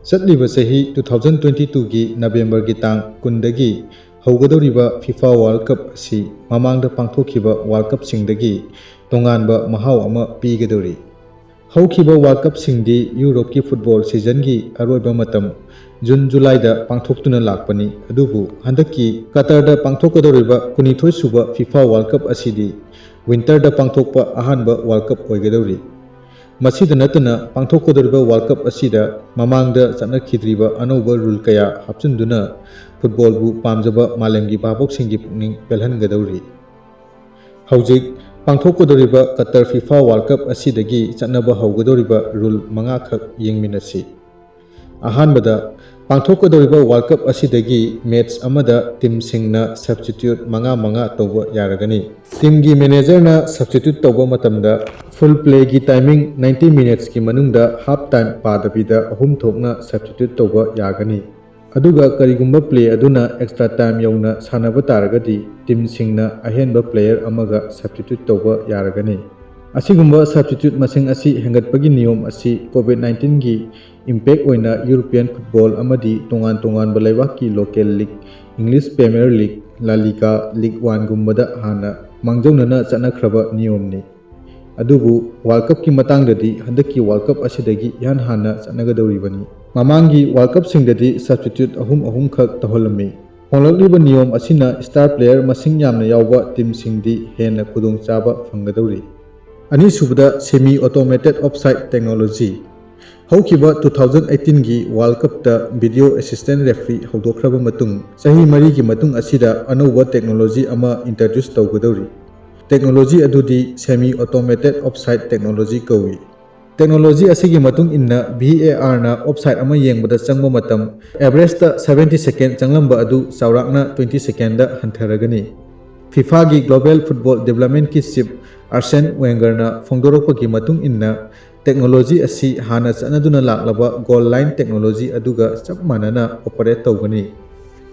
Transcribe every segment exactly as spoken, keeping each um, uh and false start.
ꯆꯠꯂꯤꯕ ꯆꯍꯤ two thousand twenty twoꯒꯤ ꯅꯕꯦꯝꯕꯔꯒꯤ ꯇꯥꯡ ꯀꯨꯟꯗꯒꯤ ꯍꯧꯒꯗꯧꯔꯤꯕ FIFA World Cup ꯑꯁꯤ ꯃꯃꯥꯡꯗ ꯄꯥꯡꯊꯣꯛꯈꯤꯕ World Cupꯁꯤꯡꯗꯒꯤ ꯇꯣꯉꯥꯟꯕ ꯃꯍꯥꯎ ꯑꯃ ꯄꯤꯒꯗꯧꯔꯤ꯫ ꯍꯧꯈꯤꯕ World Cupꯁꯤꯡꯗꯤ ꯌꯨꯔꯣꯞꯀꯤ football seasonꯒꯤ ꯑꯔꯣꯏꯕ ꯃꯇꯝ ꯖꯨꯟ ꯖꯨꯂꯥꯏꯗ ꯄꯥꯡꯊꯣꯛꯇꯨꯅ ꯂꯥꯛꯄꯅꯤ, ꯑꯗꯨꯕꯨ ꯍꯟꯗꯛꯀꯤ ꯀꯇꯔꯗ ꯄꯥꯡꯊꯣꯛꯀꯗꯧꯔꯤꯕ ꯀꯨꯟꯅꯤꯊꯣꯏ ꯁꯨꯕ FIFA World Cup ꯑꯁꯤꯗꯤ winterꯗ ꯄꯥꯡꯊꯣꯛꯄ ꯑꯍꯥꯟꯕ World Cup ꯑꯣꯏꯒꯗꯧꯔꯤ꯫ ꯃꯁꯤꯗ ꯅꯠꯇꯅ, ꯄꯥꯡꯊꯣꯛꯀꯗꯧꯔꯤꯕ World Cup ꯑꯁꯤꯗ ꯃꯃꯥꯡꯗ ꯆꯠꯅꯈꯤꯗ꯭ꯔꯤꯕ ꯑꯅꯧꯕ rule ꯀꯌꯥ ꯍꯥꯞꯆꯤꯟꯗꯨꯅ footballꯕꯨ ꯄꯥꯝꯖꯕ ꯃꯥꯂꯦꯝꯒꯤ ꯚꯥꯕꯣꯛꯁꯤꯡꯒꯤ ꯄꯨꯛꯅꯤꯡ ꯄꯦꯜꯍꯟꯒꯗꯧꯔꯤ꯫ ꯍꯧꯖꯤꯛ ꯄꯥꯡꯊꯣꯛꯀꯗꯧꯔꯤꯕ ꯀꯇꯔ FIFA World Cup ꯑꯁꯤꯗꯒꯤ ꯆꯠꯅꯕ ꯍꯧꯒꯗꯧꯔꯤꯕ rule ꯃꯉꯥꯈꯛ ꯌꯦꯡꯃꯤꯟꯅꯁꯤ꯫ ꯑꯍꯥꯟꯕꯗ, ꯄꯥꯡꯊꯣꯛꯀꯗꯧꯔꯤꯕ World Cup ꯑꯁꯤꯗꯒꯤ match ꯑꯃꯗ teamꯁꯤꯡꯅ substitute ꯃꯉꯥ ꯃꯉꯥ ꯇꯧꯕ ꯌꯥꯔꯒꯅꯤ꯫ Teamꯒꯤ managerꯅ substitute ꯇꯧꯕ ꯃꯇꯝꯗ full playꯒꯤ timing ninety minutesꯀꯤ ꯃꯅꯨꯡꯗ half time ꯄꯥꯗꯕꯤꯗ ꯑꯍꯨꯝ ꯊꯣꯛꯅ substitute ꯇꯧꯕ ꯌꯥꯒꯅꯤ꯫ ꯑꯗꯨꯒ ꯀꯔꯤꯒꯨꯝꯕ play ꯑꯗꯨꯅ extra time ꯌꯧꯅ ꯁꯥꯟꯅꯕ ꯇꯥꯔꯒꯗꯤ, teamꯁꯤꯡꯅ ꯑꯍꯦꯟꯕ player ꯑꯃꯒ substitute ꯇꯧꯕ ꯌꯥꯔꯒꯅꯤ꯫ ꯑꯁꯤꯒꯨꯝꯕ substitute ꯃꯁꯤꯡ ꯑꯁꯤ ꯍꯦꯟꯒꯠꯄꯒꯤ ꯅꯤꯌꯣꯝ ꯑꯁꯤ COVID nineteenꯒꯤ impact ꯑꯣꯏꯅ European football ꯑꯃꯗꯤ ꯇꯣꯉꯥꯟ ꯇꯣꯉꯥꯟꯕ ꯂꯩꯕꯥꯛꯀꯤ local league, English Premier League, La Liga, Ligue Oneꯒꯨꯝꯕꯗ ꯍꯥꯟꯅ ꯃꯥꯡꯖꯧꯅꯅ ꯆꯠꯅꯈ꯭ꯔꯕ ꯅꯤꯌꯣꯝꯅꯤ꯫ ꯑꯗꯨꯕꯨ World Cupꯀꯤ ꯃꯇꯥꯡꯗꯗꯤ ꯍꯟꯗꯛꯀꯤ World Cup ꯑꯁꯤꯗꯒꯤ ꯏꯍꯥꯟ ꯍꯥꯟꯅ ꯆꯠꯅꯒꯗꯧꯔꯤꯕꯅꯤ꯫ ꯃꯃꯥꯡꯒꯤ World Cupꯁꯤꯡꯗꯗꯤ substitute ꯑꯍꯨꯝ ꯑꯍꯨꯝꯈꯛ ꯇꯧꯍꯜꯂꯝꯃꯤ꯫ ꯍꯣꯡꯂꯛꯂꯤꯕ ꯅꯤꯌꯣꯝ ꯑꯁꯤꯅ star player ꯃꯁꯤꯡ ꯌꯥꯝꯅ ꯌꯥꯎꯕ teamꯁꯤꯡꯗꯤ ꯍꯦꯟꯅ ꯈꯨꯗꯣꯡꯆꯥꯕ ꯐꯪꯒꯗꯧꯔꯤ꯫ ꯑꯅꯤꯁꯨꯕꯗ, semi automated offside technology꯫ ꯍꯧꯈꯤꯕ two thousand eighteenꯒꯤ World Cupꯇ video assistant referee ꯍꯧꯗꯣꯛꯈ꯭ꯔꯕ ꯃꯇꯨꯡ, ꯆꯍꯤ ꯃꯔꯤꯒꯤ ꯃꯇꯨꯡ ꯑꯁꯤꯗ ꯑꯅꯧꯕ technology ꯑꯃ introduce ꯇꯧꯒꯗꯧꯔꯤ꯫ Technology ꯑꯗꯨꯗꯤ semi automated offside technology ꯀꯧꯏ꯫ Technology ꯑꯁꯤꯒꯤ ꯃꯇꯨꯡ ꯏꯟꯅ, VARꯅ offside ꯑꯃ ꯌꯦꯡꯕꯗ ꯆꯪꯕ ꯃꯇꯝ averageꯇ seventy second ꯆꯪꯂꯝꯕ ꯑꯗꯨ ꯆꯥꯎꯔꯥꯛꯅ twenty secondꯗ ꯍꯟꯊꯔꯒꯅꯤ꯫ FIFAꯒꯤ global football developmentꯀꯤ chief Arsene Wengerꯅ ꯐꯣꯡꯗꯣꯔꯛꯄꯒꯤ ꯃꯇꯨꯡ ꯏꯟꯅ, technology ꯑꯁꯤ ꯍꯥꯟꯅ ꯆꯠꯅꯗꯨꯅ ꯂꯥꯛꯂꯕ goal line technology ꯑꯗꯨꯒ ꯆꯞ ꯃꯥꯟꯅꯅ operate ꯇꯧꯒꯅꯤ꯫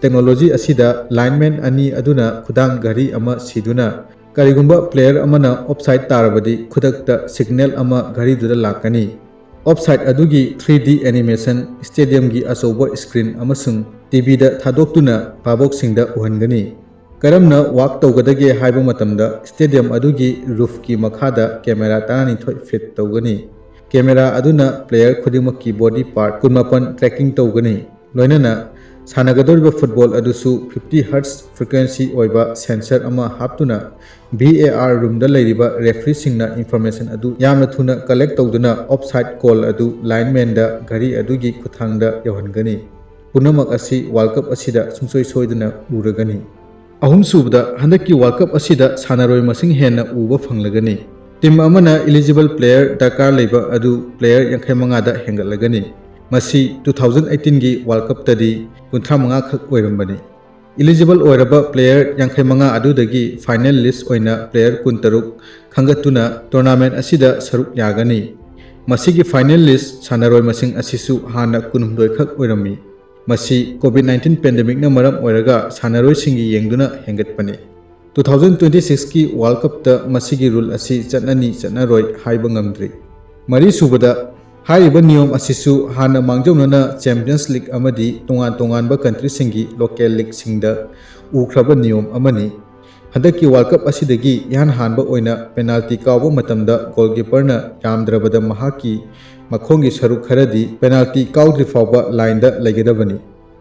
Technology ꯑꯁꯤꯗ lineman ꯑꯅꯤ ꯑꯗꯨꯅ ꯈꯨꯗꯥꯡ ꯘꯔꯤ ꯑꯃ ꯁꯤꯗꯨꯅ, ꯀꯔꯤꯒꯨꯝꯕ player ꯑꯃꯅ offside ꯇꯥꯔꯕꯗꯤ ꯈꯨꯗꯛꯇ signal ꯑꯃ ꯘꯔꯤꯗꯨꯗ ꯂꯥꯛꯀꯅꯤ꯫ Offside ꯑꯗꯨꯒꯤ three D animation stadiumꯒꯤ ꯑꯆꯧꯕ screen ꯑꯃꯁꯨꯡ TVꯗ ꯊꯥꯗꯣꯛꯇꯨꯅ ꯚꯥꯕꯣꯛꯁꯤꯡꯗ ꯎꯍꯟꯒꯅꯤ꯫ ꯀꯔꯝꯅ work ꯇꯧꯒꯗꯒꯦ ꯍꯥꯏꯕ ꯃꯇꯝꯗ, stadium ꯑꯗꯨꯒꯤ roofꯀꯤ ꯃꯈꯥꯗ camera ꯇꯔꯥꯅꯤꯊꯣꯏ fit ꯇꯧꯒꯅꯤ꯫ Camera ꯑꯗꯨꯅ player ꯈꯨꯗꯤꯡꯃꯛꯀꯤ body part ꯀꯨꯟꯃꯥꯄꯟ tracking ꯇꯧꯒꯅꯤ꯫ ꯂꯣꯏꯅꯅ ꯁꯥꯟꯅꯒꯗꯧꯔꯤꯕ football ꯑꯗꯨꯁꯨ fifty hertz frequency ꯑꯣꯏꯕ sensor ꯑꯃ ꯍꯥꯞꯇꯨꯅ VAR roomꯗ ꯂꯩꯔꯤꯕ refereeꯁꯤꯡꯅ information ꯑꯗꯨ ꯌꯥꯝꯅ ꯊꯨꯅ collect ꯇꯧꯗꯨꯅ offside call ꯑꯗꯨ linemanꯗ ꯘꯔꯤ ꯑꯗꯨꯒꯤ ꯈꯨꯠꯊꯥꯡꯗ ꯌꯧꯍꯟꯒꯅꯤ꯫ ꯄꯨꯝꯅꯃꯛ ꯑꯁꯤ World Cup ꯑꯁꯤꯗ ꯁꯨꯡꯁꯣꯏ ꯁꯣꯏꯗꯅ ꯎꯔꯒꯅꯤ꯫ ꯑꯍꯨꯝꯁꯨꯕꯗ, ꯍꯟꯗꯛꯀꯤ World Cup ꯑꯁꯤꯗ ꯁꯥꯟꯅꯔꯣꯏ ꯃꯁꯤꯡ ꯍꯦꯟꯅ ꯎꯕ ꯐꯪꯂꯒꯅꯤ꯫ Team ꯑꯃꯅ eligible player ꯗꯔꯀꯥꯔ ꯂꯩꯕ ꯑꯗꯨ player ꯌꯥꯡꯈꯩ ꯃꯉꯥꯗ ꯍꯦꯟꯒꯠꯂꯒꯅꯤ꯫ ꯃꯁꯤ two thousand eighteenꯒꯤ World Cupꯇꯗꯤ ꯀꯨꯟꯊ꯭ꯔꯥ ꯃꯉꯥ ꯈꯛ ꯑꯣꯏꯔꯝꯕꯅꯤ꯫ Eligible ꯑꯣꯏꯔꯕ player ꯌꯥꯡꯈꯩ ꯃꯉꯥ ꯑꯗꯨꯗꯒꯤ final list ꯑꯣꯏꯅ player ꯀꯨꯟꯇꯔꯨꯛ ꯈꯟꯒꯠꯇꯨꯅ tournament ꯑꯁꯤꯗ ꯁꯔꯨꯛ ꯌꯥꯒꯅꯤ꯫ ꯃꯁꯤꯒꯤ final list ꯁꯥꯟꯅꯔꯣꯏ ꯃꯁꯤꯡ ꯑꯁꯤꯁꯨ ꯍꯥꯟꯅ ꯀꯨꯟꯍꯨꯝꯗꯣꯏ ꯈꯛ ꯑꯣꯏꯔꯝꯃꯤ꯫ ꯃꯁꯤ COVID nineteen pandemicꯅ ꯃꯔꯝ ꯑꯣꯏꯔꯒ ꯁꯥꯟꯅꯔꯣꯏꯁꯤꯡꯒꯤ ꯌꯦꯡꯗꯨꯅ ꯍꯦꯟꯒꯠꯄꯅꯤ꯫ Two thousand twenty-sixꯀꯤ World Cupꯇ ꯃꯁꯤꯒꯤ rule ꯑꯁꯤ ꯆꯠꯅꯅꯤ ꯆꯠꯅꯔꯣꯏ ꯍꯥꯏꯕ ꯉꯝꯗ꯭ꯔꯤ꯫ ꯃꯔꯤꯁꯨꯕꯗ, ꯍꯥꯏꯔꯤꯕ ꯅꯤꯌꯣꯝ ꯑꯁꯤꯁꯨ ꯍꯥꯟꯅ ꯃꯥꯡꯖꯧꯅꯅ Champions League ꯑꯃꯗꯤ ꯇꯣꯉꯥꯟ ꯇꯣꯉꯥꯟꯕ countryꯁꯤꯡꯒꯤ local leagueꯁꯤꯡꯗ ꯎꯈ꯭ꯔꯕ ꯅꯤꯌꯣꯝ ꯑꯃꯅꯤ꯫ ꯍꯟꯗꯛꯀꯤ World Cup ꯑꯁꯤꯗꯒꯤ ꯏꯍꯥꯟ ꯍꯥꯟꯕ ꯑꯣꯏꯅ penalty ꯀꯥꯎꯕ ꯃꯇꯝꯗ goalkeeperꯅ ꯌꯥꯝꯗ꯭ꯔꯕꯗ ꯃꯍꯥꯛꯀꯤ ꯃꯈꯣꯡꯒꯤ ꯁꯔꯨꯛ ꯈꯔꯗꯤ penalty ꯀꯥꯎꯗ꯭ꯔꯤ ꯐꯥꯎꯕ lineꯗ ꯂꯩꯒꯗꯕꯅꯤ꯫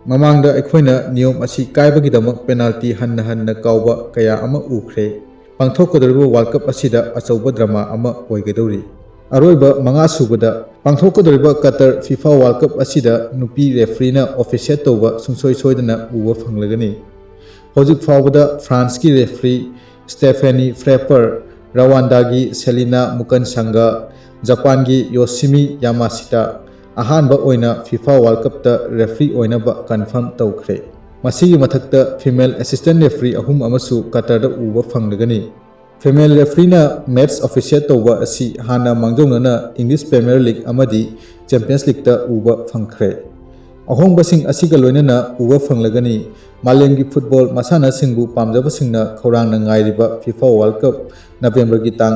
ꯃꯃꯥꯡꯗ ꯑꯩꯈꯣꯏꯅ ꯅꯤꯌꯣꯝ ꯑꯁꯤ ꯀꯥꯏꯕꯒꯤꯗꯃꯛ penalty ꯍꯟꯅ ꯍꯟꯅ ꯀꯥꯎꯕ ꯀꯌꯥ ꯑꯃ ꯎꯈ꯭ꯔꯦ꯫ ꯄꯥꯡꯊꯣꯛꯀꯗꯧꯔꯤꯕ World Cup ꯑꯁꯤꯗ ꯑꯆꯧꯕ drama ꯑꯃ ꯑꯣꯏꯒꯗꯧꯔꯤ꯫ ꯑꯔꯣꯏꯕ ꯃꯉꯥꯁꯨꯕꯗ, ꯄꯥꯡꯊꯣꯛꯀꯗꯧꯔꯤꯕ Qatar FIFA World Cup ꯑꯁꯤꯗ ꯅꯨꯄꯤ refereeꯅ officiate ꯇꯧꯕ ꯁꯨꯡꯁꯣꯏ ꯁꯣꯏꯗꯅ ꯎꯕ ꯐꯪꯂꯒꯅꯤ꯫ ꯍꯧꯖꯤꯛ ꯐꯥꯎꯕꯗ Franceꯀꯤ referee Stéphanie Frappart, Rwandaꯒꯤ Selina Mukansanga, Japanꯒꯤ Yoshimi Yamashita ꯑꯍꯥꯟꯕ ꯑꯣꯏꯅ FIFA World Cupꯇ referee ꯑꯣꯏꯅꯕ confirm ꯇꯧꯈ꯭ꯔꯦ꯫ ꯃꯁꯤꯒꯤ ꯃꯊꯛꯇ female assistant referee ꯑꯍꯨꯝ ꯑꯃꯁꯨ Qatarꯗ ꯎꯕ ꯐꯪꯂꯒꯅꯤ꯫ Female refereeꯅ match officiate ꯇꯧꯕ ꯑꯁꯤ ꯍꯥꯟꯅ ꯃꯥꯡꯖꯧꯅꯅ English Premier League ꯑꯃꯗꯤ Champions Leagueꯇ ꯎꯕ ꯐꯪꯈ꯭ꯔꯦ꯫ ꯑꯍꯣꯡꯕꯁꯤꯡ ꯑꯁꯤꯒ ꯂꯣꯏꯅꯅ ꯎꯕ ꯐꯪꯂꯒꯅꯤ꯫ ꯃꯥꯂꯦꯝꯒꯤ football ꯃꯁꯥꯟꯅꯁꯤꯡꯕꯨ ꯄꯥꯝꯖꯕꯁꯤꯡꯅ ꯈꯧꯔꯥꯡꯅ ꯉꯥꯏꯔꯤꯕ FIFA World Cup Novemberꯒꯤ ꯇꯥꯡ